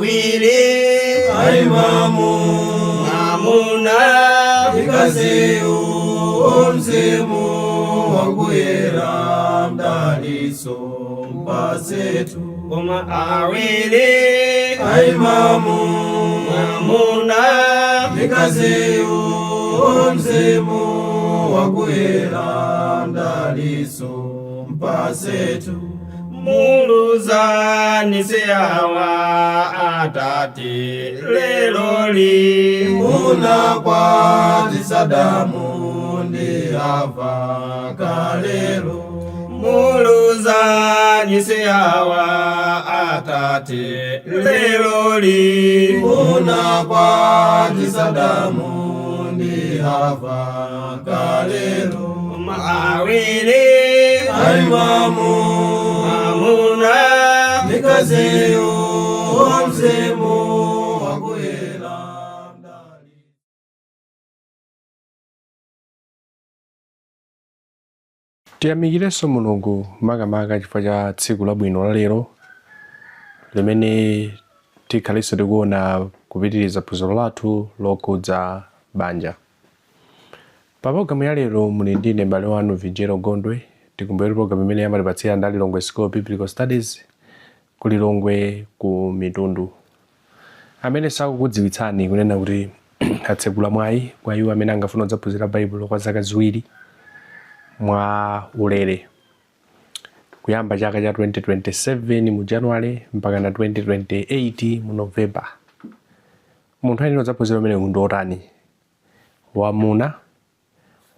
Awiri Aimamu mwamuna Mkaziyu mzimu wakuyera mdaliso mpasetu. Koma awiri Aimamu mwamuna Mkaziyu mzimu wakuyera mdaliso mpasetu. Muluzani siawa atate leloli. Munakwatisa Adamu ndi Hava kalelo. Muluzani siawa atate leloli. Munakwatisa Adamu ndi Hava kalelo. Awiri Aimamu mwamuna Mkaziyu mzimu wakuyera mdali. Tiyamikirenso Mulungu makamaka chifukwa cha tsiku labwino la lero limene tikhalenso tikuona kupitiriza phunziro lathu lokhudza banja. Pa pologalamu ya lero muli ndine m'bale wanu Vijero Gondwe. Tikumbukire pologalamu imene amatipatsira ndi Lilongwe School of Biblical Studies ku Lilongwe ku Mitundu, amene sakukudziwitsani kunena kuti atsekula mwayi kwa iwo amene angafuna kudzaphunzira Baibulo kwa zaka 2 mwa ulere, kuyamba chaka cha 2027 mu January mpaka na 2028 mu November. Munthu ayenera kudzaphunzira umene ndi otani? Wamuna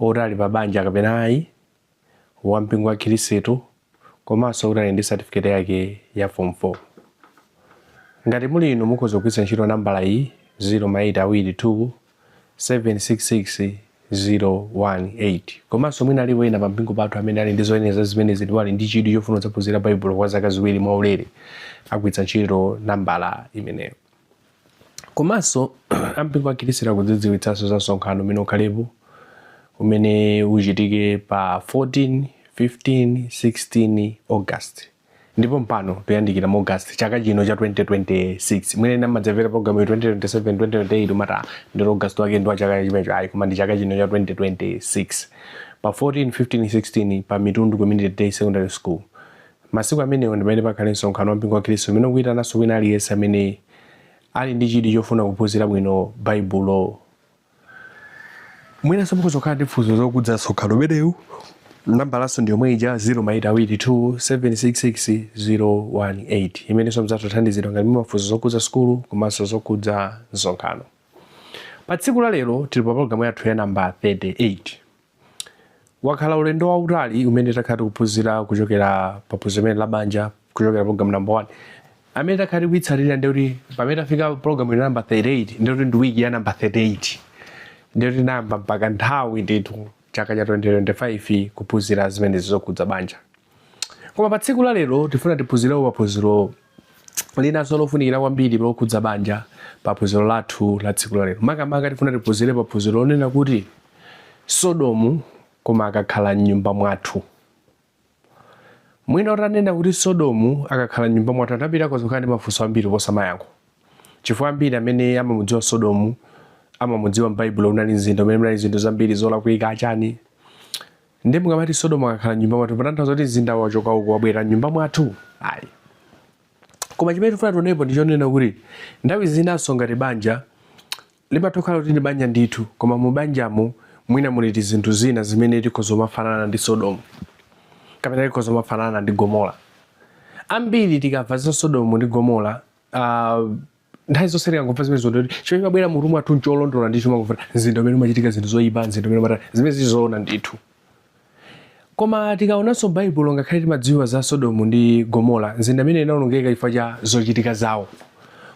oti ali pa banja kapena ayi, wa mpingo wa Khristu, komanso kuti ali ndi certificate yake ya form 4. Ngati muli inu, mukhoza kugwiritsa ntchito nambala iyi, 0 2 766 018. Komanso mwina alipo ena pa mpingo pathu amene ali ndi zoyenera zimenezi ndipo ali ndi chidwi chofuna kudzaphunzira Baibulo kwa zaka 2 mwaulere, agwiritsa ntchito nambala imeneyo. Komanso ampingo wa Khristu akudzidziwitsanso za msonkhano umene ukhalepo, umene uchitike pa 14, 15, 16 August. Ndipo mpano toyandikira mu August chaka chino cha 2026. Mwene namadzamvera program ya 2027, 2028, umati ndi August wake ndi wa chaka chimenecho. Ayi, koma ndi chaka chino cha 2026, pa 14, 15, 16, pa Mitundu Community Day Secondary School. Masiku amenewo ndi pamene pakhale msonkhano wa mpingo wa Khristu umene ukuyitananso wina aliyense amene ali ndi chidwi chofuna kuphunzira bwino Baibulo. Mwinanso mukhoza kukhala ndi funso zokhudza msonkhano umenewu. Nambalanso ndi yomwe ija, 0 2 766 018, imenenso muzatithandizidwa ngati mumafunso zokhudza sukulu komanso zokhudza msonkhano. Pa tsiku la lero tili pa pologalamu yathu ya namba 38. Wakhala ulendo wautali umene takhala tikuphunzira kuchokera pa phunziro limene la banja, kuchokera program number 1 amene takhala tikuyitsatira. Ndikuti pamene tafika program ya namba 38, ndikuti ndi wiki ya namba 38. Ndikuti tinayamba mpaka nthawi ndithu chaka cha 2025 kuphunzira zimenezi zokhudza banja. Koma pa tsiku la lero tifuna tiphunzirewo paphunziro linanso lofunikira kwambiri lokhudza banja. Pa phunziro lathu la tsiku la lero, makamaka tifuna tiphunzire pa phunziro lonena kuti Sodomu koma akakhala mnyumba mwathu. Mwina utanena kuti Sodomu akakhala mnyumba mwathu, anthu ambiri akhoza kukhala ndi mafunso ambiri kuposa mayankho, chifukwa ambiri amene amamudziwa Sodomu amamudziwa m'Baibulo unali mzinda umene munali zinthu zambiri zolakwika achani. Ndi mukamati Sodomu akakhala mnyumba mwathu, patanthauza kuti mzinda wachoka uko wabwera mnyumba mwathu? Ayi. Koma chimene tifuna tionepo ndi chonena kuti nthawi zinanso ngati banja limatha kukhala kuti ndi banja ndithu, koma mu banjamo mwina muli tizinthu zina zimene tikhoza kumafanana ndi Sodomu kapena tikhoza kumafanana ndi Gomora. Ambiri tikamva za Sodomu ndi Gomora, nthawi zonse tikangomva zimene zoti chimene chimabwera mutu mwathu ncholondola ndi chimangomva mzinda umene umachitika zinthu zoyipa, mzinda umene umatani zimene zizoona ndithu. Koma tikaonanso Baibulo, ngakhale timadziwa za Sodomu ndi Gomora, mzinda imene inawonongeka chifukwa cha zochitika zawo.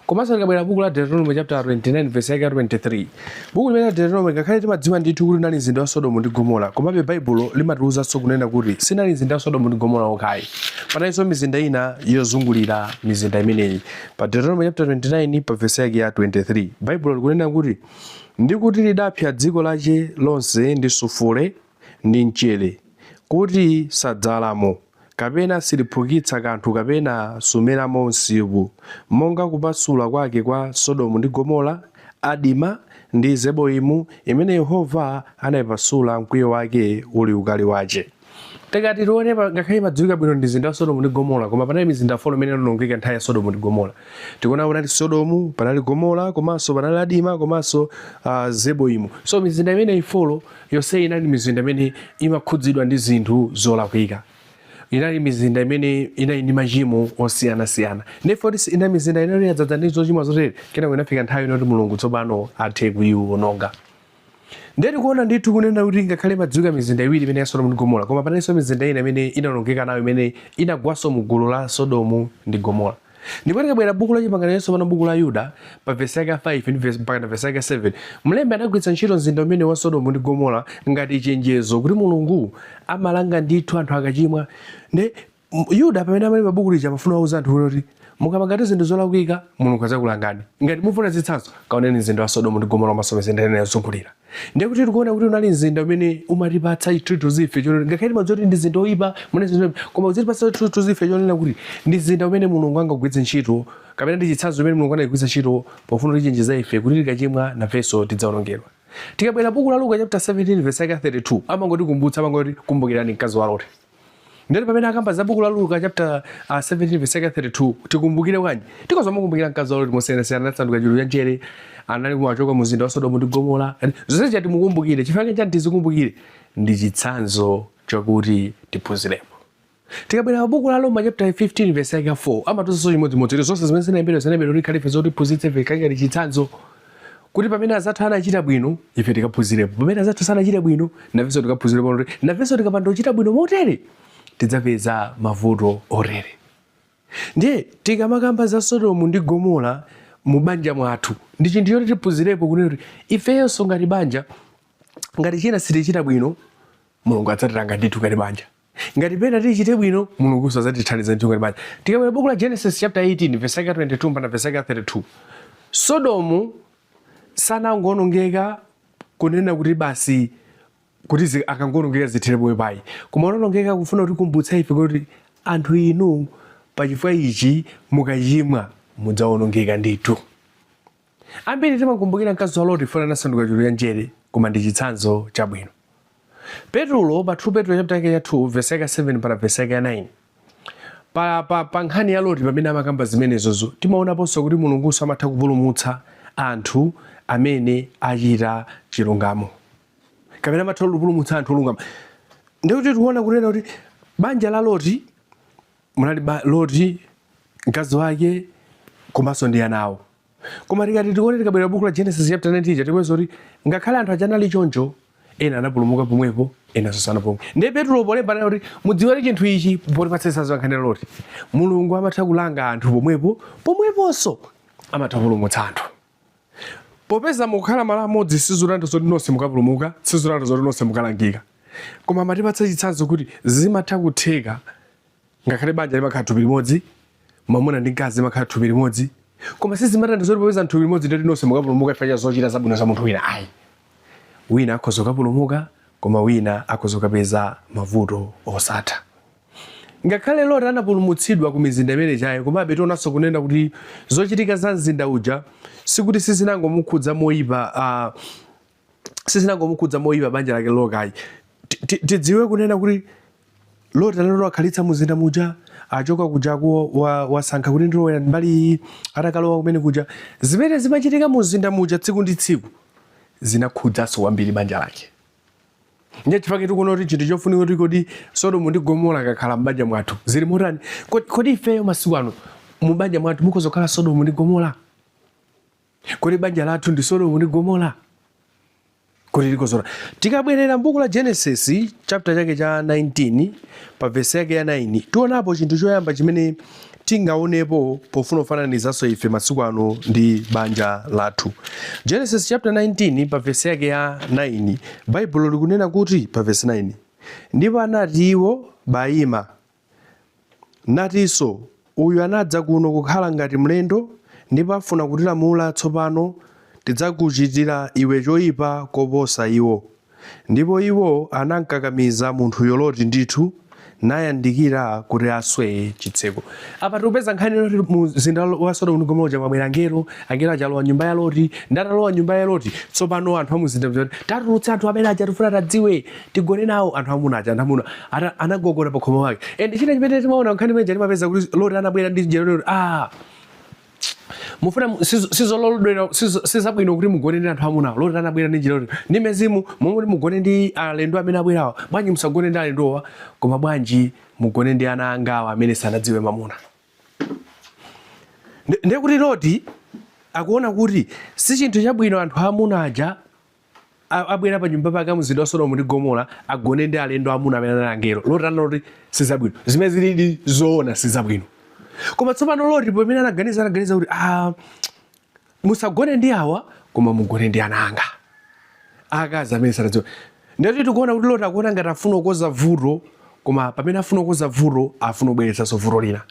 Komanso tikabwera buku la Deuteronomy chapter 29 verse yake ya 23, buku limene la Deuteronomy, ngakhale timadziwa ndithu kuti unali mzinda wa Sodomu ndi Gomora, komabe Baibulo limatiwuzanso kunena kuti sinali mzinda wa Sodomu ndi Gomora okhayi, panalinso mizinda ina yozungulira mizinda imeneyi. Pa Deuteronomy chapter 29 pa verse yake ya 23, Baibulo likunena kuti, "Ndikuti lidapsa dziko lache lonse ndi sufule ndi mchere, kuti sadzalamo. Kapena siliphukitsa kanthu kapena sumeramo msipu, monga kupasula kwake kwa Sodomu ndi Gomora, Adima ndi Zeboimu, imene Yehova anayipasula mkwiyo wake uli ukali wace. Tikati tione, ngakhale imadziwika bwino ndi mzinda wa Sodomu ndi Gomora, koma panali mizinda 4 imene inawonongeka nthawi ya Sodomu ndi Gomora. Tikuona panali Sodomu, panali Gomora, komanso panali Adima, komanso Zeboimu. So mizinda imeneyi 4 yonse inali mizinda imene imakhudzidwa ndi zinthu zolakwika. Inali mizinda imene inali ndi machimo osiyanasiyana. Ndipo inali mizinda inali yadzadza ndi zochimwa zotere, kenako inafika nthawi inoti Mulungu tsopano athe kuyiwononga. Ndiye tikuona ndithu kunena kuti ngakhale imadziwika mizinda iwiri imene ya Sodomu ndi Gomora, koma panalinso mizinda ina imene inawonongeka nayo, imene inagwanso mu gulu la Sodomu ndi Gomora. Ndipo tikabwera buku la Chipangano Chatsopano, buku la Yuda, pa vesi yake ya 5 ndi vesi mpaka na vesi yake ya 7, mlembi anagwiritsa ntchito mzinda umene wa Sodomu ndi Gomora ngati chenjezo kuti Mulungu amalanga ndithu anthu akachimwa. Nde Yuda pamene amalemba buku lija amafuna kuwauza anthu kuti mukamangati zinthu zolakwika, Mulungu adzakulangani. Ngati mufuna zitsanzo, kaoneni mzinda wa Sodomu ndi Gomora komanso mizinda ina yozungulira. Ndiye kuti tikuona kuti unali mzinda umene umatipatsa chithunzithunzi ife chonena, ngakhale timadziwa kuti ndi mzinda oyipa mune zinthu zoyipa, koma uzitipatsa chithunzithunzi ife chonena kuti ndi mzinda umene Mulungu angagwiritse ntchito, kapena ndi chitsanzo chimene Mulungu anagwiritsa ntchito pofuna kutichenjeza ife kuti tikachimwa nafenso tidzawonongedwa. Tikabwera buku la Luka chapter 17 verse yake 32, amangotikumbutsa, amangoti kumbukirani mkazi wa Loti. Ndiyoti pamene akamba za buku la Luka chapter 17 verse yake 32, tikumbukire bwanji? Tikhoza mukumbukira mkazi wa Loti mosiyanasiyana, anasanduka chulu cha mchere, anali kumachoka mzinda wa Sodomu ndi Gomora. Zonse chati mukumbukire. Chifukwa chani tizikumbukire? Ndi chitsanzo chakuti tiphunzirepo. Tikabwera pa buku la Roma chapter 15 verse yake 4, amatiuzanso chimodzimodzi kuti zonse zimene zinalembedwa zinalembedwa kuti ikhale ife zotiphunzitsa ife, ikhale ngati chitsanzo kuti pamene azathu anachita bwino ife tikaphunzirepo, pamene azathu sanachite bwino nafenso tikaphunzirepo, kuti nafenso tikapanda kuchita bwino motere tidzapeza mavuto otere. Ndiye tikamakamba za Sodomu ndi Gomora mu banja mwathu, ndi chinthu choti tiphunzirepo kunena kuti ifenso ngati banja, ngati china sitichita bwino, Mulungu adzatilanga ndithu ngati banja. Ngati pena tichite bwino, Mulungunso adzatithandiza ndithu ngati banja. Tikabwera buku la Genesis chapter 18 verse yake 22 mpaka verse yake 32, Sodomu sanangoonongeka kunena kuti basi kuti akangoonongeka zithere pomwe payi, koma anaonongeka kufuna kutikumbutsa ife kuti anthu inu pachifukwa ichi mukachimwa mudzaonongeka ndithu. Ambiri timakumbukira mkazi wa Loti funa anasanduka chulu cha mchere, koma ndi chitsanzo chabwino. Petulo pa 2 Petro chapter yake ya 2 verse yake 7 mpaka verse yake ya 9, pa nkhani ya Loti pamene amakamba zimenezozo, timaonaponso kuti Mulungunso amatha kupulumutsa anthu amene achita chilungamo, kapena amatha kupulumutsa anthu olungama. Ndikuti tikuona kunena kuti banja la Loti munali Loti, mkazi wake, komanso ndi ana awo. Koma tikati tione, tikabwera buku la Genesis chapter 19, tikupeza kuti ngakhale anthu aja anali choncho, ena anapulumuka pomwepo, enanso sanapulumuke. Ndiye Petro polemba anena kuti mudziwe chinthu ichi, potipatsa chitsanzo nkhani ya Loti, Mulungu amatha kulanga anthu pomwepo, pomweponso amatha kupulumutsa anthu. Popeza mukukhala malo amodzi, sizotanthauza kuti nonse mukapulumuka, sizotanthauza kuti nonse mukalangika, koma amatipatsa chitsanzo kuti zimatha kutheka. Ngakhale banja limakhala thupi limodzi, mwamuna ndi mkazi limakhala thupi limodzi, koma sizimatanthauza kuti popeza thupi limodzi ndoti nonse mukapulumuka chifukwa cha zochita zabwino za munthu wina ayi. Wina akhoza kukapulumuka, koma wina akhoza kukapeza mavuto osatha. Ngakhale Loti anapulumutsidwa ku mizinda imene ijayo, komabe tionanso kunena kuti zochitika za mzinda uja sikuti sizinangomukhudza moyipa, sizinangomukhudza moyipa banja lake lokayi. Tidziwe kunena kuti Loti anali wakhalitsa muzinda muja, achoka kujaku, wasankha kuti ndilowera mbali iyi. Atakalowa kumene kuja, zimene zimachitika muzinda muja tsiku ndi tsiku zinakhudzanso kwambiri banja lake. Ndiye chifukwa tikuona kuti chinthu chofunika kuti kodi Sodomu ndi Gomora akakhala m'banja mwathu zili motani? Kodi ifeyo masiku ano mubanja mwathu mukhoza kukhala Sodomu ndi Gomora? Kodi banja lathu ndi Sodomu ndi Gomora? Kodi likozora? Tikabwerera m'buku la Genesis chapter chake cha 19 pa verse yake ya 9, tionapo chinthu choyamba chimene tingaonepo pofuna kufananizanso ife masiku ano ndi banja lathu. Genesis chapter 19 pa verse yake ya 9, Baibulo likunena kuti pa verse 9, ndipo anati iwo, bayima. Natinso, Uyu anadza kuno kukhala ngati mlendo, ndipo afuna kutilamula tsopano tidzakuchitira iwe choipa koposa iwo. Ndipo iwo anamkakamiza munthuyo Loti ndithu, Nayandikira kuti aswe chitseko. Apa tikupeza nkhani yoti mu mzinda wa Sodomu ndi Gomora uja mwabwera angelo. Angelo aja alowa nyumba ya Loti. Ndi atalowa nyumba ya Loti, tsopano anthu a mumzinda muja kuti tatulutse anthu amene aja, tifuna tadziwe, tigone nawo anthu amuna aja. Anthu amuna anagogoda pa khomo pake. And china chimene timaona nkhani imene timapeza kuti Loti anabwera ndi njira yoti mufuna sizololodwera, sizabwino kuti mugone ndi anthu amuna. Loti anabwera ndi njira yoti ndi mizimu momwe mugone ndi alendo amene abwerawa, bwanji musagone ndi alendowa, koma bwanji mugone ndi ana angawa amene sanadziwe mamuna? Ndiye kuti Loti akuona kuti si chinthu chabwino anthu amuna aja abwera pa nyumba pake mzinda wa Sodomu ndi Gomora agone ndi alendo amuna amene anali angelo. Loti anaona kuti sizabwino, zimene zilili zoona sizabwino. Koma tsopano Loti pamene anaganiza, anaganiza kuti musagone ndi awa, koma mugone ndi ana anga akazi amene sanadziwe. Ndiyoti tikuona kuti Loti akuona ngati afuna kukonza vuto, koma pamene afuna kukonza vuto afuna kubweretsanso vuto lina,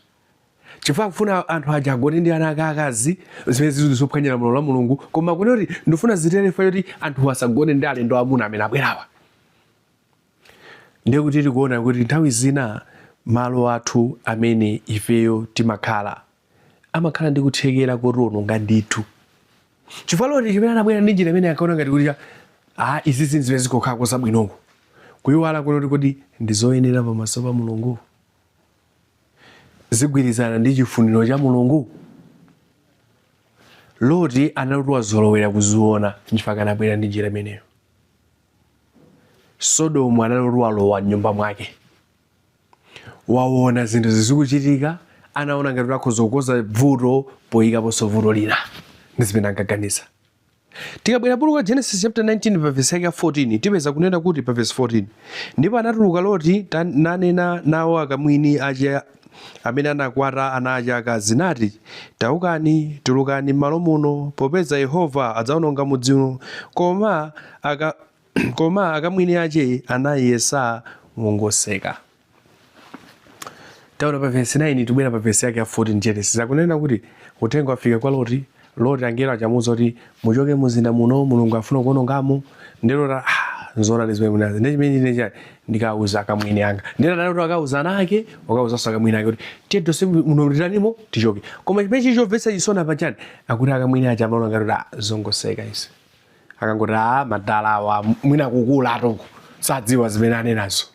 chifukwa akufuna anthu aja agone ndi ana ake akazi, zimene zili zophwanya lamulo la Mulungu. Koma kunena kuti ndifuna zitere chifukwa choti anthu asagone ndi alendo amuna amene abwerawa. Ndiye kuti tikuona kuti nthawi zina malo athu amene ifeyo timakhala amakhala ndi kuthekera kotiononga ndithu, chifukwa Loti chimene anabwera ndi njira imene ankaona ngati kuti izi zinthu zimene zikukhalako zabwinoko, kuyiwala kuti kodi ndi zoyenera pamaso pa Mulungu, zigwirizana ndi chifuniro cha Mulungu? Loti anali kuti wazolowera kuziona, nchifukwa anabwera ndi njira imeneyo. Sodomu anali kuti walowa mnyumba mwake, waona zinthu zizikuchitika, anaona ngati akhoza kukonza vuto poyikaponso vuto lina, ndi zimene ankaganiza. Tikabwera buku la Genesis chapter 19 pa verse yake ya 14, tipeza kunena kuti pa verse 14, "Ndipo anatuluka Loti nanena nawo akamwini ache amene anakwata ana ache akazi, nati, 'Taukani, tulukani m'malo muno, popeza Yehova adzawononga mudzi uno.' Koma akamwini ache anayesa wongoseka." Taona pa verse 9, tibwera pa verse yake ya 14. Genesis akunena kuti uthenga wafika kwa Loti. Loti, angelo achamuza kuti muchoke muzinda muno, Mulungu afuna kuonongamo. Ndi Loti, "Nzoona zimene munazi, ndi chimene chine chani, ndikauza akamwini anga." Ndi anati kuti akauza ana ake, wakauzanso akamwini ake kuti tiye tonse muno titanimo, tichoke. Koma chimene chili chomvetsa chisoni apa chani? Akuti akamwini aja amaona ngati kuti zongoseka izi, akangoti madala awa mwina kukula atoko sadziwa zimene anenazo.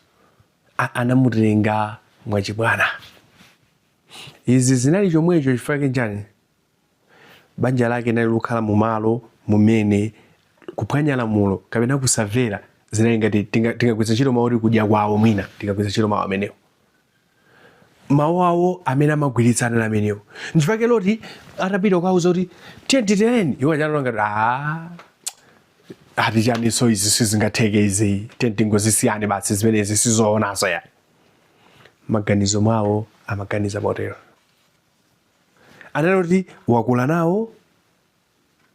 Anamutenga mwachibwana. Izi zinali chomwecho chifukwa chani? Banja lake linali lokhala mumalo mumene kuphwanya lamulo kapena kusamvera zinali ngati tingagwiritsa ntchito mawu kuti kudya kwawo. Mwina tingagwiritsa ntchito mawu amenewo, mawu awo amene amagwiritsana na amenewo. Nchifukwa Loti atapita kukauza kuti tiye titereni, iwo achanaona ngati ati chaniso izi, sizingatheke izi, tiye tingozisiyani basi, zimenezi sizoonazo ya. Maganizo mwawo amaganiza motero. Anali kuti wakula nawo,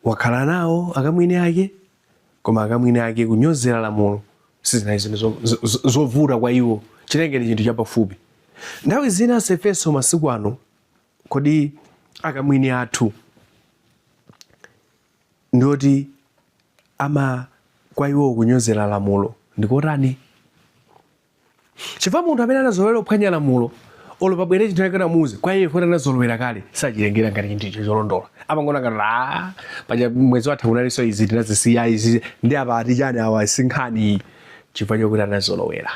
wakhala nawo akamwini ake, koma akamwini ake kunyozera lamulo sizinali zinthu zovuta kwa iwo, chinengeni chinthu chapafupi. Nthawi zina ifenso masiku ano, kodi akamwini athu ndioti ama kwa iwo kunyozera lamulo ndikotani? Chifukwa munthu amene anazolowera kuphwanya lamulo, olo pabwere chinthu chake namuuze, kwa iye foti anazolowera kale, sachitengera ngati chinthu icho cholondola. Amangona ngati paja mwezi watha kunalinso izi, tinazisiya izi, ndi apa ati chani awa, sinkhani, chifukwa chokuti anazolowera.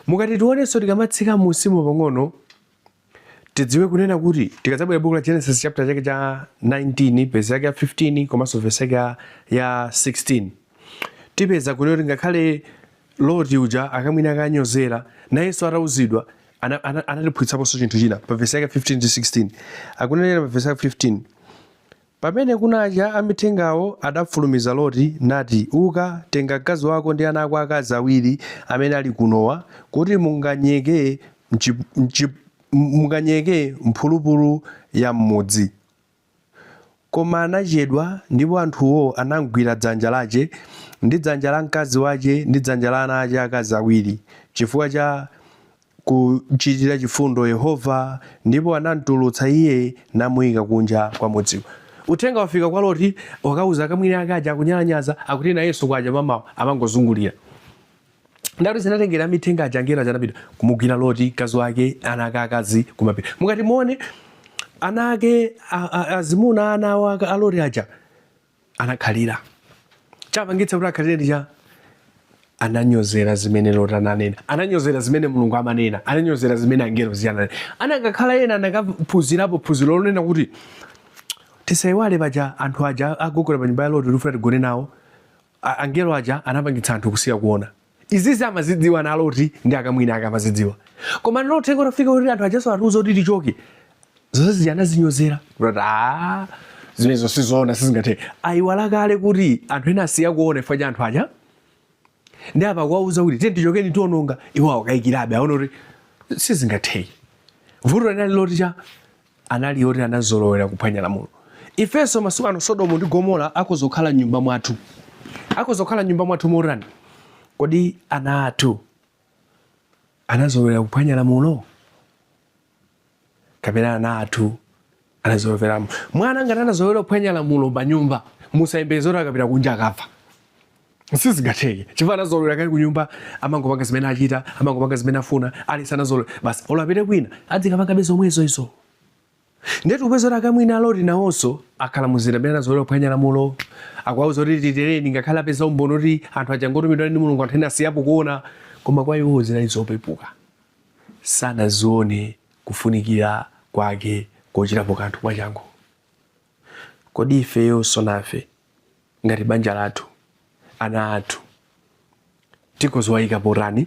Mukati tionenso, tikamatsika musimu pang'ono, tidziwe kunena kuti tikadzabwera buku la Genesis chapter chake cha 19, verse yake ya 15 komanso verse yake ya 16, tipeza kunena kuti ngakhale Loti uja akamwini akanyozera, nayenso atauzidwa anatiphunzitsaponso chinthu china. Pa verse yake 15 ndi 16 akunenera, pa verse yake 15, "Pamene kunacha amithengawo adafulumiza Loti, nati, 'Uka, tenga mkazi wako ndi ana ako akazi awiri amene ali kunowa, kuti munganyeke mphulupulu ya m'mudzi.' Koma anachedwa, ndipo anthuwo anamgwira dzanja lace, ndi dzanja la mkazi wace, ndi dzanja la ana ace akazi awiri, chifukwa cha kumchitira chifundo Yehova, ndipo anamtulutsa iye namuyika kunja kwa mudziwo." Uthenga wafika kwa Loti, wakauza akamwini ake aja akunyalanyaza, akuti nayenso kwaja mamawa amangozungulira. Ndati zinatengera amithenga aja, angelo aja anapita kumugwira Loti, mkazi wake, ana ake akazi kumapita. Mukati muone ana ake azimuna, ana awo a Loti aja anakhalira. Chapangitsa kuti akhalire ndi cha ananyozera zimene Loti ananena, ananyozera zimene Mulungu amanena, ananyozera zimene angelo ziyananena. Anakakhala ena anakaphunzirapo phunziro lonena kuti tisayiwale paja anthu aja agogoda pa nyumba ya Loti, tifuna tigone nawo. Angelo aja anapangitsa anthu kusiya kuona. Izizi amazidziwa na Loti ndi akamwini ake amazidziwa, koma lero uthenga utafika kuti anthu ajaso atiuza kuti tichoke, zonse zija anazinyozera kuti a zimenezo sizoona, sizingathe. Ayiwala kale kuti anthu ena asiya kuona chifukwa cha anthu aja, ndi apa kuwauza kuti tiye tichokeni, tiononga, iwo akayikirabe, aona kuti sizingatheke. Vuto linali loti cha anali oti anazolowera kuphwanya lamulo. Ifenso masiku ano Sodomu ndi Gomora akozokhala m'nyumba mwathu, akozokhala m'nyumba mwathu motani? Kodi ana athu anazolowera kuphwanya lamulo kapena ana athu anazolowera? Mwana ngati anazolowera kuphwanya lamulo pa nyumba, musayembekeze kuti akapita kunja akamva. Sizingatheke, chifukwa anazolowera kale kunyumba, amangopanga zimene achita, amangopanga zimene afuna, aliyense anazolowera basi. Olo apite kwina adzikapangabe zomwezo izo. Ndiye tikupeza kuti akamwini a Loti nawonso akhala mumzinda amene anazolowera kuphwanya lamulo. Akuwauza kuti titereni, ngakhale apeza umboni kuti anthu aja ngotumidwa ndi Mulungu, anthu ena asiyapo kuona, koma kwa iwowo zinali zopepuka, sanazione kufunikira kwake kochitapo kanthu mwachangu. Kodi ifeyonso nafe ngati banja lathu, ana athu tikozowayika potani?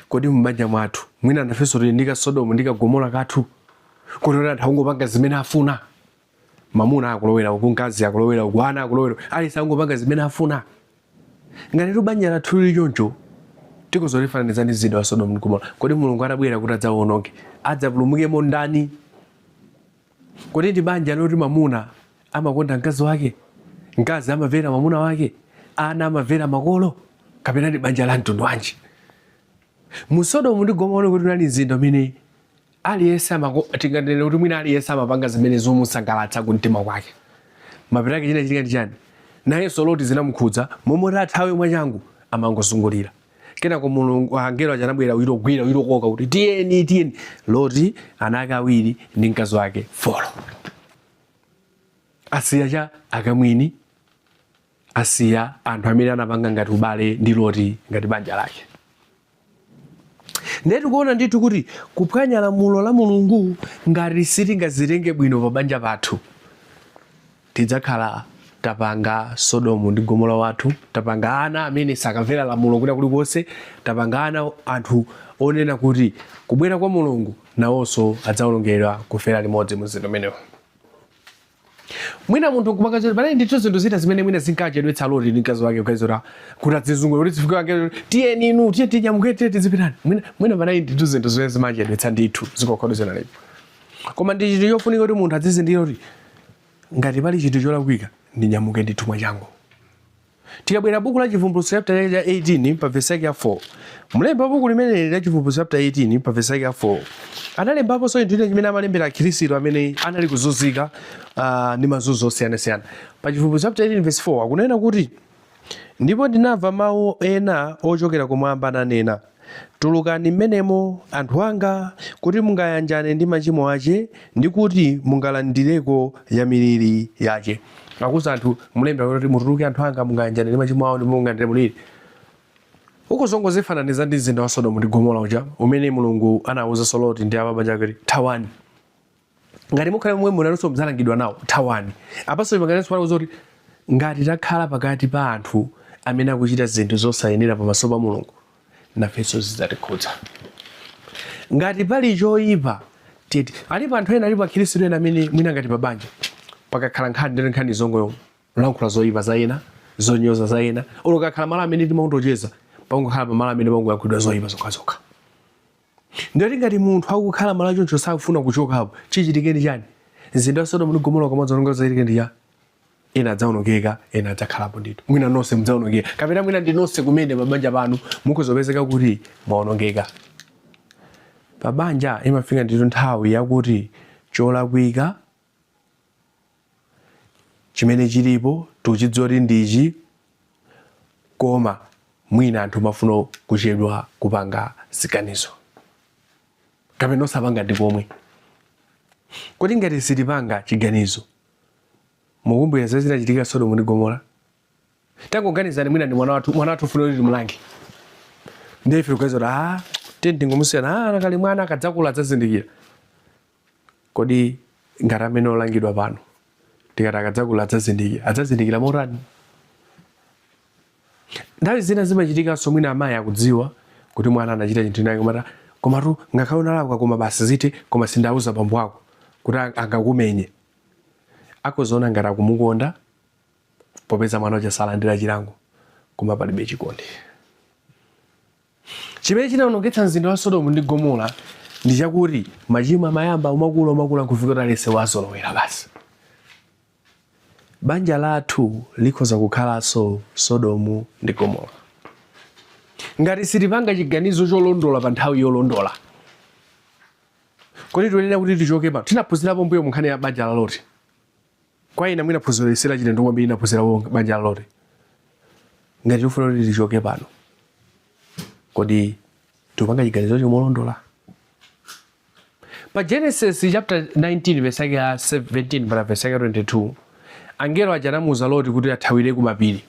Kodi mubanja mwathu mwina nafenso tili ndi ka Sodomu ndi ka Gomora kathu, kuti anthu akungopanga zimene afuna? Mamuna akulowera uku, mkazi akulowera uku, ana akulowera uku, aliyense akungopanga zimene afuna. Ngati tu banja lathu lili choncho, tikozolifananiza ndi mzinda wa Sodomu ndi Gomora. Kodi Mulungu atabwera kuti adzawononge, adzapulumukemo ndani? Kodi ndi banja loti mamuna amakonda mkazi wake, mkazi amamvera mwamuna wake, ana amamvera makolo, kapena ndi banja la mtundu wanji? Mu Sodomu ndi Gomora kuti unali mzinda umene aliyense tinganene kuti mwina aliyense amapanga zimene zomusangalatsa kumtima kwake. Mapeto ake chinachitika ndi chani? Nayenso Loti zinamukhudza, momwe athawe mwachangu amangozungulira. Kenako Mulungu, angelo aja anabwera kuchitogwira, kuchitokoka kuti tiyeni, tiyeni. Loti, ana ake awiri ndi mkazi wake four. Asiya cha akamwini, asiya anthu amene anapanga ngati ubale ndi Loti ngati banja lake. Ndiye tikuona ndithu kuti kuphwanya lamulo la Mulungu, ngati sitingazitenge bwino pa banja pathu, tidzakhala tapanga Sodomu ndi Gomora wathu, tapanga ana amene sakamvera lamulo kwina kulikonse, tapanga ana anthu onena kuti kubwera kwa Mulungu nawonso adzawonongedwa kufera limodzi mu mzinda umenewo. Mwina munthu nkumaka zoti panali ndithu zinthu zina zimene mwina zinkachedwetsa Loti ndi mkazi wake kuganiza kuti adzizungulira kuti zifike angelo, tiyeni inu, tiye tinyamuke, tiye tizipitani. Mwina panali ndithu zinthu zimene zimachedwetsa ndithu, zikokhodo zinalipo. Koma ndi chinthu chofunika kuti munthu adzizindikira kuti ngati pali chinthu cholakwika, ndinyamuke ndithu mwachangu. Tikabwera buku la Chivumbulutso chapter chake cha 18 pa verse yake ya 4, mlembi wa buku limeneli la Chivumbulutso chapter 18 pa verse yake ya 4 analembaponso chinthu china chimene amalembera Akhristu amene anali kuzunzika ndi mazunzo osiyanasiyana. Pa Chivumbulutso chapter 18 verse 4 akunena kuti, Ndipo ndinamva mawu ena ochokera kumwamba nanena, Tulukani m'menemo, anthu anga, kuti mungayanjane ndi machimo ache, ndi kuti mungalandireko ya miliri yache. Akuuza anthu, mlembi akuti, mutuluke anthu anga, mungayanjane ndi machimo awo ndipo mungalandire mliri. Ukuzongozifananiza ndi mzinda wa Sodomu ndi Gomora uja umene Mulungu anawuzanso Loti ndi abanja ake kuti thawani. Ngati mukhale momwe munanso mudzalangidwa nawo, thawani. Apanso panganenso panauza kuti ngati takhala pakati pa anthu amene akuchita zinthu zosayenera pamaso pa Mulungu, nafenso zidzatikhudza. Ngati pali choyipa, tiyeti alipo anthu ena, alipo Akhristu ena amene mwina ngati pa banja pakakhala nkhani, ndeti nkhani zongolankhula zoyipa za ena, zonyoza za ena, olo kakhala malo amene timaondocheza, pangokhala pamalo amene pangoyankhulidwa zoyipa zokhazokha. Ndiyoti ngati munthu akukhala malo achoncho sakufuna kuchokapo, chichitike ndi chani? Mzinda wa Sodomu ndi Gomora ukamadzawonongeka chidzachitike ndi cha? Ena adzawonongeka, ena adzakhalapo ndithu. Mwina nonse mudzawonongeka, kapena mwina ndi nonse kumene pabanja panu mukuzopezeka kuti mwawonongeka. Pabanja imafika ndithu nthawi yakuti cholakwika chimene chilipo tikuchidziwa kuti ndichi, koma Mwina anthu mafuna kuchedwa kupanga ziganizo kapena osapanga ndi komwe. Kodi ngati sitipanga chiganizo, mukumbukira zimene zinachitika Sodomu ndi Gomora? Tangoganizani, mwina ndi mwana wathu, mwana wathu ufuna kuti timulange, ndiye ife tikuganiza kuti ah, tiye tingomusiyana, ah, kali mwana, akadzakula adzazindikira. Kodi ngati amene olangidwa pano tikati akadzakula adzazindikira, adzazindikira motani? Nthawi zina zimachitikanso mwina amayi akudziwa kuti mwana anachita chinthu chinake, komata komatu ngakhale unalakwa, koma basi zithe, koma sindauza bambo ako kuti angakumenye. Akuziona ngati akumukonda popeza mwana uja salandira chilango, koma palibe chikondi. Chimene chinawonongetsa mzinda wa Sodomu ndi Gomora ndi chakuti machimo amayamba umakula, umakula, nkufika kuti aliyense wazolowera basi. Banja lathu likhoza kukhalanso Sodomu ndi Gomora ngati sitipanga chiganizo cholondola pa nthawi yolondola. Kodi tiyenera kuti tichoke pano? Tinaphunzirapo mbuyo mu nkhani ya banja la Loti. Kwa ina mwina phunziro ili si lachilendo kwambiri, inaphunzirapo banja la Loti. Ngati tikufuna kuti tichoke pano, kodi tikupanga chiganizo chomolondola? Pa Genesis chapter 19 verse yake ya 17 mpaka verse yake ya 22, angelo aja anamuuza Loti kuti athawire ku mapiri.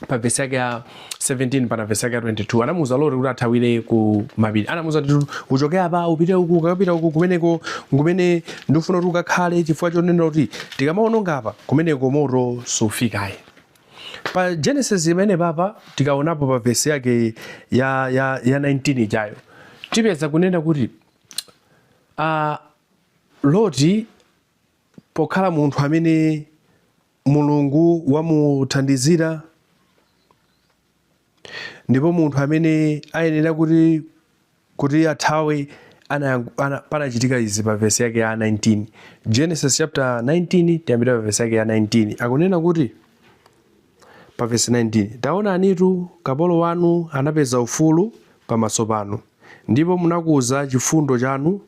Pa verse yake ya 17 mpaka verse yake ya 22, anamuuza Loti kuti athawire ku mapiri. Anamuuza kuti uchoke apa upite uku, ukakapita uku, kumeneko kumene ndikufuna kuti ukakhale, chifukwa chonena kuti tikamaononga apa, kumeneko moto sufikayi. Pa Genesis imene papa tikaonapo pa verse yake ya 19 ijayo, tipeza kunena kuti Loti pokhala munthu amene Mulungu wamuthandizira ndipo munthu amene ayenera kuti athawe, panachitika izi pa vesi yake ya 19. Genesis chapter 19, tiyambira pa vesi yake ya 19. Akunena kuti pa vesi 19, "Taonanitu, kapolo wanu anapeza ufulu pamaso panu, ndipo munakuza chifundo chanu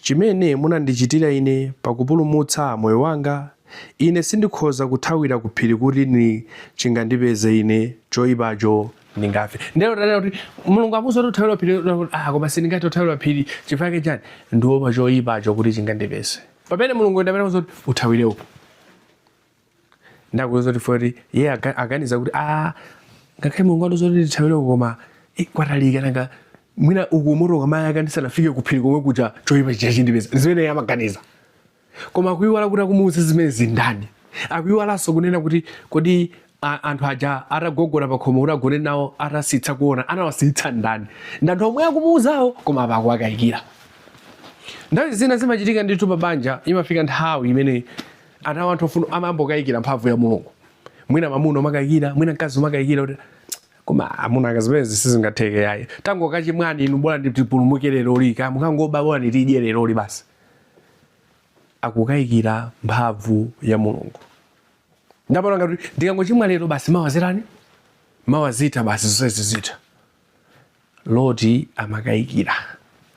chimene munandichitira ine pakupulumutsa moyo wanga. Ine sindikhoza kuthawira ku phiri kuti ni chingandipeze ine choyipacho, ndingafe." Ndero tanena kuti Mulungu amuuza kuti uthawira phiri, ah, koma sindingathe kuthawira phiri. Chifukwa chake chani? Ndiopa choyipacho kuti chingandipeze. Pamene Mulungu ndi amene amuuza kuti uthawire uko, ndakuuza kuti foti iye aganiza kuti ah, ngakhale Mulungu andiuza kuti ndithawire uko, koma kwatalika, nanga mwina uku moto ukamayaka ndisanafike kuphiri komwe kuja, choyipa chija chindipeza. Zimene iye amaganiza, koma akuiwala kuti akumuuza zimene zindani. Akuiwalanso kunena kuti kodi anthu aja atagogoda pakhomo kuti agone nawo, atasitsa kuona, anawasitsa ndani? Ndi anthu omwe akumuuzawo, koma apa akuwakayikira. Nthawi zina zimachitika ndithu pa banja, imafika nthawi imene ana anthu ofuna amayambokayikira mphamvu ya Mulungu. Mwina mamuna umakayikira, mwina mkazi umakayikira kuti koma amuna akazimene sizingatheke yayi, tangokachimwani inu, bola nditipulumuke leroli, kaya mukangoba, bola nditidye leroli basi. Akukayikira mphamvu ya Mulungu. Ndapona ngati ndikangochimwa lero basi, mawa zitani? Mawa zitha basi, zonse zitha. Loti amakayikira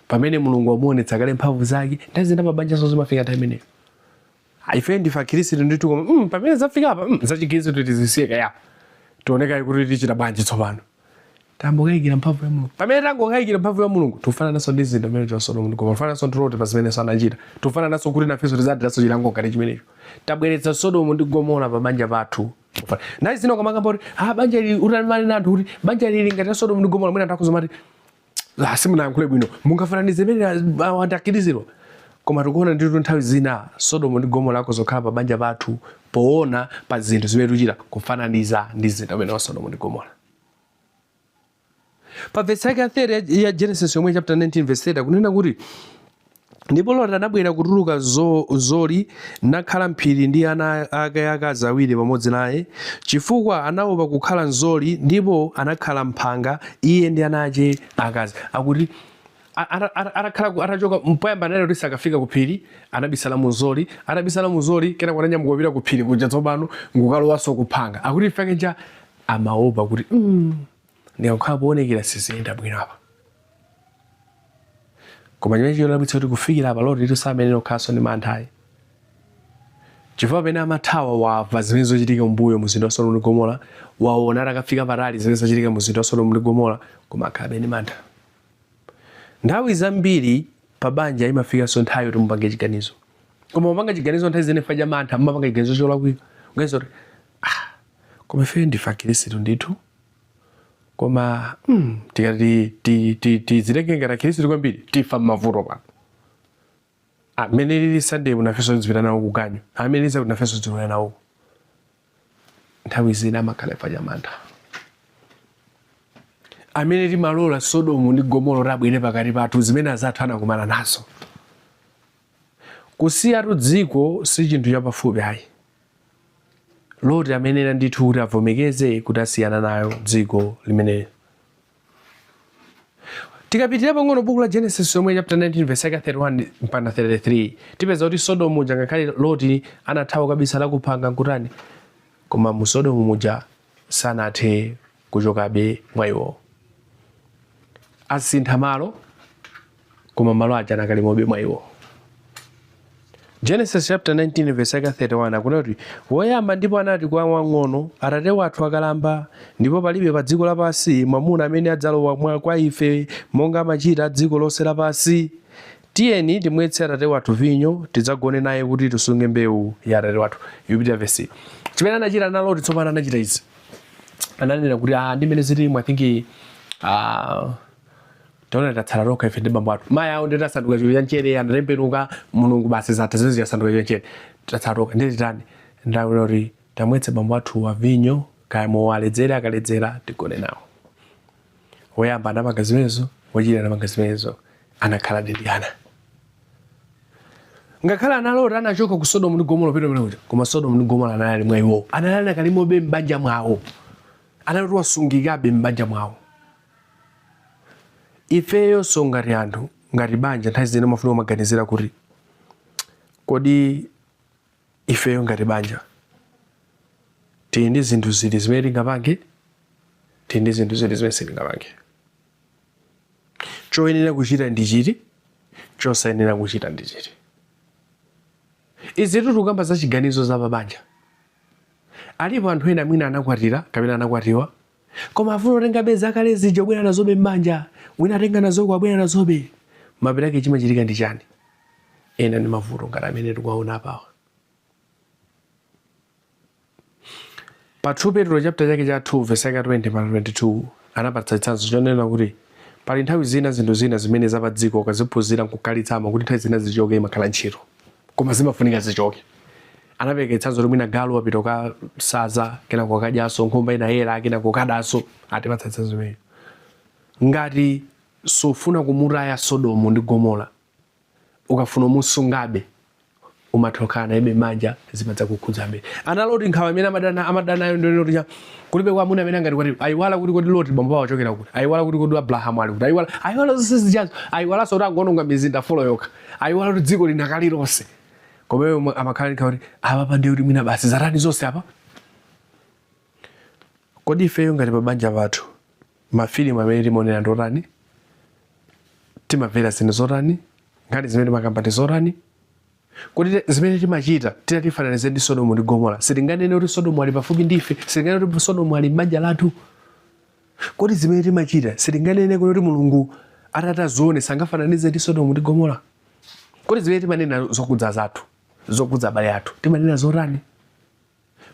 pamene Mulungu wamuonetsa kale mphamvu zake. Nthawi zina mabanja zonse zimafika nthawi imeneyo. Ife ndife Akhristu ndithu, koma pamene zafika apa, zachikhristu tizisiye kaya, tionekayi kuti tichita bwanji tsopano. Tambokayikira mphamvu ya Mulungu. Pamene tangokayikira mphamvu ya Mulungu, tikufanananso ndi zinthu pamene cha Sodomu ndi Gomora, tikufanananso ndi Loti pa zimene sanachita, tikufanananso kuti nafenso tizalandiranso chilango ngati chimenecho. Tabweretsa Sodomu ndi Gomora pa banja pathu. Nthawi zina ukamakamba kuti ah, banja ili, utamanena anthu kuti banja lili ngati la Sodomu ndi Gomora, mwina anthu akuzomati ah, simunayankhule bwino, mungafananize imene anthu akhirizidwa. Koma tikuona ndithu nthawi zina Sodomu ndi Gomora akuzokhala pa banja pathu poona pa zinthu zimene tikuchita, kufananiza ndi zinthu amene wa Sodomu ndi Gomora. Pa vesi yake ya 30 ya Genesis yomwe chapter 19 verse 30, akunena kuti, "Ndipo Loti anabwera kutuluka Zori, nakhala mphiri ndi ana ake akazi awiri pamodzi naye, chifukwa anaopa kukhala mZori, ndipo anakhala mphanga, iye ndi ana ake akazi." Akuti atakhala atachoka poyamba, anali kuti sakafika ku phiri, anabisala mu Zori. Atabisala mu Zori, kenako ananyamuka kupita ku phiri kuja, tsopano ngukalowanso kuphanga. Akuti ifake nja amaopa kuti ndikakhala poonekera siziyenda bwino apa. Koma chimene chodabwitsa kuti kufikira apa Loti samenene okhalanso ndi mantha ayi. Chifukwa pamene amathawa wamva zimene zochitika mbuyo mzinda wa Sodomu ndi Gomora, waona atakafika patali zimene zachitika mzinda wa Sodomu ndi Gomora, koma akhalabe ndi mantha. Nthawi zambiri pa banja imafikanso nthawi yoti mupange chiganizo. Koma mupanga chiganizo nthawi zina chifukwa cha mantha, mumapanga chiganizo cholakwika. Kuganiza kuti ah, koma ife ndife akhristu ndithu. Koma tikati tizitenge ngati akhristu kwambiri tifa m'mavuto pano. Amene lili Sunday nafenso tizipita nawo kuganyu. Amene lili Saturday nafenso tizipita nawo. Nthawi zina amakhala chifukwa cha mantha. Amene timalola Sodomu ndi Gomora kuti abwere pakati pathu zimene azathu anakumana nazo. Kusiyatu dziko si chinthu chapafupi ayi. Loti amenena ndithu kuti avomekeze kuti asiyana nayo dziko limeneli. Tikapitirira pang'ono buku la Genesis yomwe chapter 19 verse yake 31 mpaka 33 tipeza kuti Sodomu muja ngakhale Loti anathawa kabisala kuphanga nkutani koma mu Sodomu muja sanathe kuchokabe mwa iwo. Asintha malo koma malo aja anakalimobe mwa iwo. Genesis chapter 19 verse yake 31 akunena kuti woyamba ndipo anati kwa wang'ono, atate wathu akalamba, ndipo palibe pa dziko lapansi mwamuna amene adzalowa mwa kwa ife monga amachita a dziko lonse lapansi. Tiyeni timwetse atate wathu vinyo, tidzagone naye kuti tisunge mbewu ya atate wathu. Ikupitira vesi. Chimene anachita ana Loti tsopano anachita izi. Ananena kuti ah, ndi mmene zilimo I think ah, taona tatsala tokha ife ndi bambo athu mayi awo ndi tasanduka chulu cha mchere anatembenuka mulungu basi zatha zimene ziyasanduka chulu cha mchere tatsala tokha ndi titani ndakuti kuti tamwetse bambo athu wa vinyo kaya mowa aledzere akaledzera tigone nawo woyamba anapanga zimenezo wachiwiri anapanga zimenezo anakhala ndi ana ngakhale ana Loti anachoka ku Sodomu ndi Gomora pita kumene kuja koma Sodomu ndi Gomora anali mwa iwo anali akalimobe m'banja mwawo anali kuti wasungikabe m'banja mwawo Ifeyonso ngati anthu, ngati banja nthawi zina umafunika kumaganizira kuti kodi ifeyo ngati banja tili ndi zinthu ziti zimene tingapange, tili ndi zinthu ziti zimene sitingapange. Choyenera kuchita ndi chiti, chosayenera kuchita ndi chiti. Izi tikukamba za chiganizo za pabanja. Alipo anthu ena mwina anakwatira kapena anakwatiwa Koma afuna kutengabe zakale zija kubwera nazobe m'banja, wina atenga nazoko abwera nazobe. Mapeto ake chimachitika ndi chani? Ena ndi mavuto ngati amene tikuwaona apawa. Pa 2 Petro chapter chake cha 2 verse yake 20 mpaka 22 anapatsa chitsanzo chonena kuti pali nthawi zina zinthu zina zimene zapadziko ukaziphunzira nkukhalitsamo kuti nthawi zina zichoke imakhala ntchito koma zimafunika zichoke. Anapereka chitsanzo kuti mwina galu wapita kukasaza kenako akadyanso nkhumba inayera kenako kadanso atipatsa chitsanzo chimenecho. Ngati sufuna kumutaya Sodomu ndi Gomora ukafuna umusungabe umatha kukhala nayebe m'banja zimadzakukhudzabe. Ana Loti nkhawa imene amadana amadana nayo ndi yoti cha kulibe kwa amuna amene angatikwatire ayiwala kuti kodi Loti bambo awo achokera kuti ayiwala kuti kodi Abrahamu ali kuti ayiwala ayiwala zonse zijazo ayiwalanso kuti angononga mizinda folo yokha ayiwala kuti dziko linakali lonse koma iwo amakhala ndi nkhawa kuti apapa ndiye kuti mwina basi zatani zonse apa kodi ifeyo ngati pabanja pathu mafilimu amene timaonera ndi otani timamvera zinthu zotani nkhani zimene timakamba ndi zotani kodi zimene timachita titatifananize ndi Sodomu ndi Gomora sitinganene kuti Sodomu ali pafupi ndi ife sitinganene kuti Sodomu ali m'banja lathu kodi zimene timachita sitinganene kuti Mulungu atati azione sangafananize ndi Sodomu ndi Gomora Kodi zimene timanena zokhudza azathu, zokhudza abale athu, timanena zotani?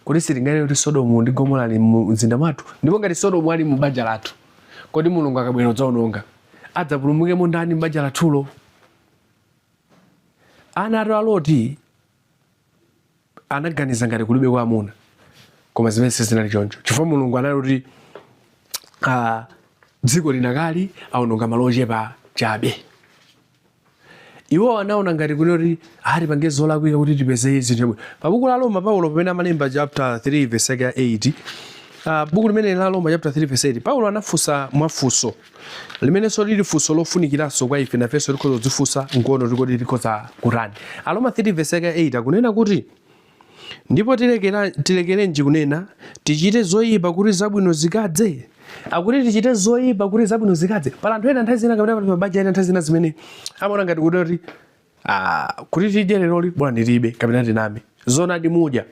Kodi sitinganene kuti Sodomu ndi Gomora ali mu mzinda mwathu? Ndipo ngati Sodomu ali mu banja lathu, kodi Mulungu akabwera kudzaononga, adzapulumukemo ndani m'banja lathulo? Ana atu a Loti anaganiza ngati kulibe kwa amuna koma zimene sizinali choncho chifukwa mulungu anali kuti dziko linakali aononga malo ochepa chabe iwo anaona ngati kuti tipange zolakwika kuti tipeze zinthu zabwino pa buku la Roma Paulo pamene amalemba chapter 3 verse yake ya 8 buku limene la Roma chapter 3 verse 8 Paulo anafunsa mwafunso limenenso lili funso lofunikiranso kwa ife nafenso tikhoza kudzifunsa nkuona kuti kodi tikhoza kutani. Aroma 3 vesi yake 8 akunena kuti ndipo tilekerenji kunena tichite zoyipa kuti zabwino zikadze akuti tichite zoyipa kuti zabwino zikadze pali anthu ena nthawi zina kapena pali mabanja ena nthawi zina zimene amaona ngati kuti ah, kuti tidye leroli bola nditibe kapena tiname. Zonadi mudya,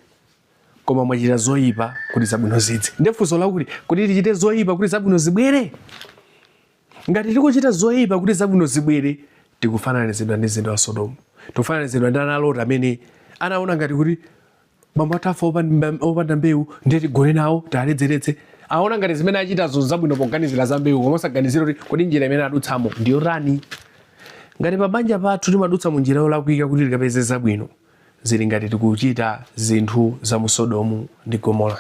koma mwachita zoyipa kuti zabwino zidze. Ndiye funso lakuti, kuti tichite zoyipa kuti zabwino zibwere? Ngati tikuchita zoyipa kuti zabwino zibwere, tikufananizidwa ndi mzinda wa Sodomu. Tikufananizidwa ndi ana a Loti amene anaona ngati kuti bambo athu afa opanda mbewu, ndiye tigone nawo tialedzeretse. Aona ngati zimene achitazo zabwino poganizira za mbewu, koma osaganizira kuti kodi njira imene adutsamo ndiyotani. Ngati pabanja pathu timadutsa mu njira yolakwika kuti tikapeze zabwino, zili ngati tikuchita zinthu za mu Sodomu ndi Gomora.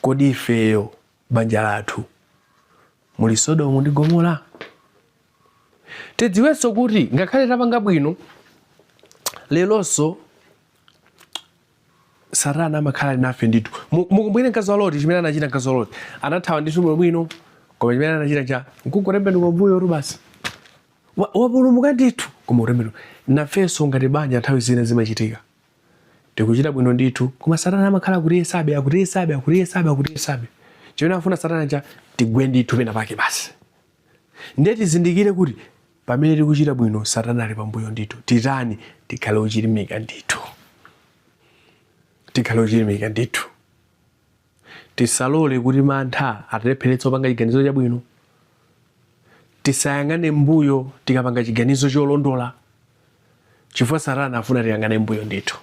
Kodi ifeyo banja lathu muli Sodomu ndi Gomora? Tidziwenso kuti ngakhale tapanga bwino leronso, Satana amakhala nafe ndithu. Mukumbukire mkazi wa Loti, chimene anachita mkazi wa Loti. Anathawa ndithu bwinobwino, koma chimene anachita cha nkungotembenuka mbuyo tu basi. Wapulumuka ndithu, koma utembenuka. Nafenso ngati banja nthawi zina zimachitika. Tikuchita bwino ndithu, koma Satana amakhala akutiyesabe, akutiyesabe, akutiyesabe, akutiyesabe. Chimene afuna Satana cha tigwe ndithu pena pake basi. Ndiye tizindikire kuti pamene tikuchita bwino, Satana ali pambuyo ndithu. Titani? Tikhale ochilimika ndithu. Tikhale ochilimika ndithu. Tisalole kuti mantha atilepheretse kupanga chiganizo chabwino. Tisayang'ane mbuyo tikapanga chiganizo cholondola, chifukwa Satana afuna tiyang'ane mbuyo ndithu.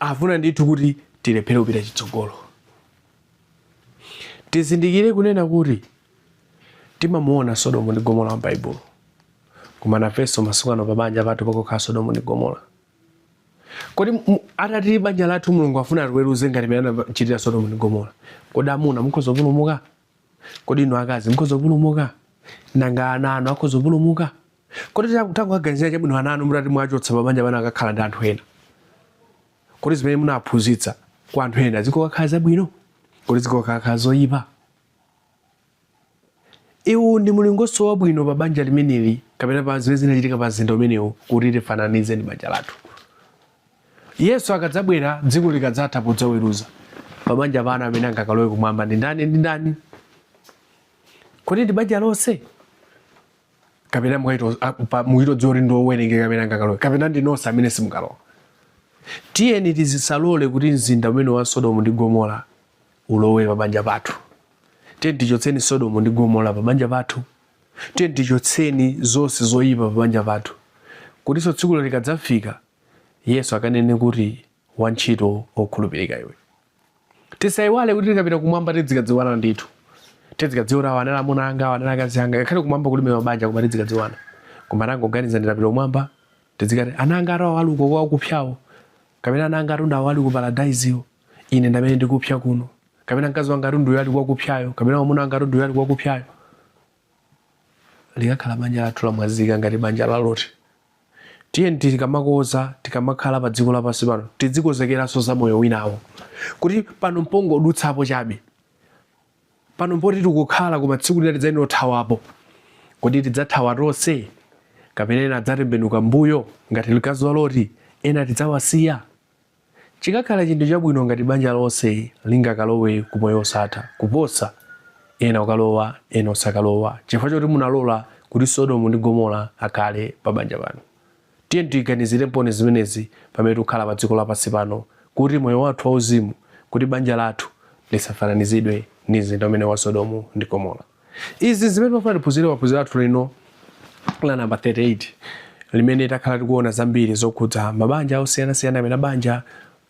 Afuna ndithu kuti tilephere kupita chitsogolo. Tizindikire kunena kuti timamuona Sodomu ndi Gomora m'Baibulo, koma nafenso masiku ano pabanja pathu pakukhala Sodomu ndi Gomora. Kodi atati banja lathu Mulungu afuna atiweruze ngati mmene anachitira Sodomu ndi Gomora, kodi amuna mukhoza kupulumuka? Kodi inu akazi mukhoza kupulumuka? Nanga ana anu akhoza kupulumuka? Kodi tangoganizira chabwino, ana anu mutati mwachotsa pabanja pano akakhala ndi anthu ena, kodi zimene munaphunzitsa kwa anthu ena zikokakhala zabwino? Kodi zikokakhala zoyipa? Iwu ndi mulingonso wabwino pa banja limeneli kapena pa zimene zinachitika pa mzinda umenewu kuti tifananize ndi banja lathu. Yesu akadzabwera, dziko likadzatha podzaweruza, pa banja pano amene angakalowe kumwamba ndi ndani ndi ndani? Kodi ndi banja lonse? Kapena mukuitodziwa kuti ndi owerengeka amene angakalowe, kapena ndi nonse amene simukalowa? Tiyeni tizisalole kuti mzinda umene wa Sodomu ndi Gomora ulowe pa banja pathu. Tiyeni tichotseni Sodomu ndi Gomora pa banja pathu. Tiyeni tichotseni zonse zoyipa pa banja pathu, kutinso tsikulo likadzafika Yesu akanene kuti, wantchito okhulupirika iwe. Tisayiwale kuti tikapita kumwamba tidzikadziwana ndithu. Tidzikadziwa kuti awa anali amuna anga, awa anali akazi anga. Ngakhale kumwamba kulibe mabanja, koma tidzikadziwana. Koma tangoganiza, nditapita kumwamba tidzikati ana anga atu awa ali uko kwa kupyawo, kapena ana anga atu awa ali ku paradaiziyo, ine ndamene ndikupya kuno, kapena mkazi wanga atu ndiyo ali kwakupyayo, kapena mwamuna wanga atu ndiyo ali kwakupyayo. Likakhala banja lathu lamwazika ngati banja la Loti. Tiyeni tikamakoza, tikamakhala pa dziko lapansi pano, tidzikozekeranso za moyo winawo, kuti pano mpongodutsapo chabe, pano mpoti tikukhala, koma tsiku lina tidzayenera kuthawapo. Kodi tidzathawa tonse, kapena ena adzatembenuka mbuyo ngati mkazi wa Loti, ena tidzawasiya? Chikakhala chinthu chabwino ngati banja lonse lingakalowe ku moyo wosatha kuposa ena kukalowa ena osakalowa chifukwa choti munalola kuti Sodomu ndi Gomora akhale pa banja pano. Tiyeni tiganizireponi zimenezi pamene tikukhala pa dziko lapansi pano, kuti moyo wathu wauzimu, kuti banja lathu lisafananizidwe ndi mzinda umene wa Sodomu ndi Gomora. Izi zimene timafuna tiphunzire pa phunziro lathu lino la namba 38, limene takhala tikuona zambiri zokhudza mabanja osiyanasiyana amene banja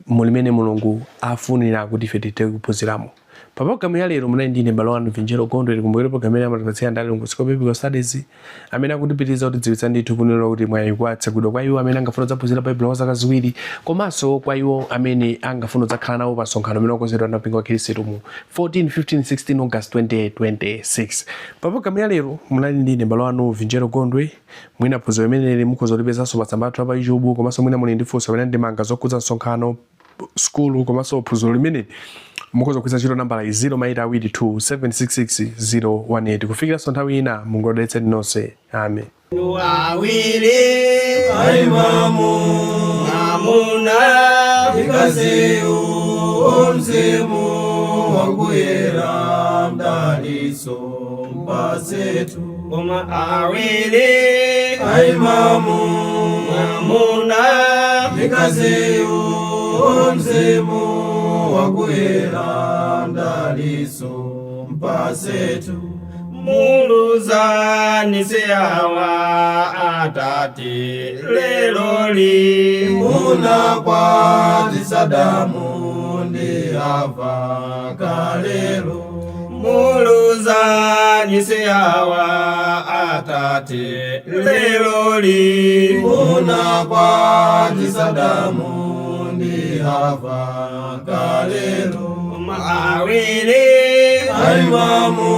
mulimene Mulungu afunira kuti ife tithe kuphunziramo. Pa programu ya lero munali ndine m'bale wanu Vinjero Gondwe. Tikumbukire programu imene amatipatsira ndi Alungu School Biblical Studies, amene akutipitiriza kutidziwitsa ndithu kunena kuti mwayi kwatsegulidwa kwa iwo amene angafuna kudzaphunzira Baibulo kwa zaka 2, komanso kwa iwo amene angafuna kudzakhala nawo pa msonkhano umene wakonzedwa ndi mpingo wa Khristu mu 14, 15, 16 August 2026. Pa programu ya lero munali ndine m'bale wanu Vinjero Gondwe. Mwina phunziro limeneli mukhoza kulipezanso pa tsamba lathu la pa YouTube, komanso mwina muli ndi funso kapena ndemanga zokhudza msonkhano, sukulu komanso phunziro limeneli, mukhoza kugwiritsa ntchito nambala iyi 0 2 766 018. Kufikiranso nthawi ina, Mulungu akudalitseni nonse. Amen. Awiri aimamu mwamuna Mkaziyu, mzimu wakuyera, mdaliso. mpasetu. Koma awiri Aimamu mwamuna mkaziyu mzimu wakuyera ndaliso mpasetu. Muluzanise awa atate leloli. Munakwatisa Adamu ndi Hava kalelo. Muluzanise awa atate leloli. Munakwatisa Adamu ndi Hava kalelo. Awiri Aimamu.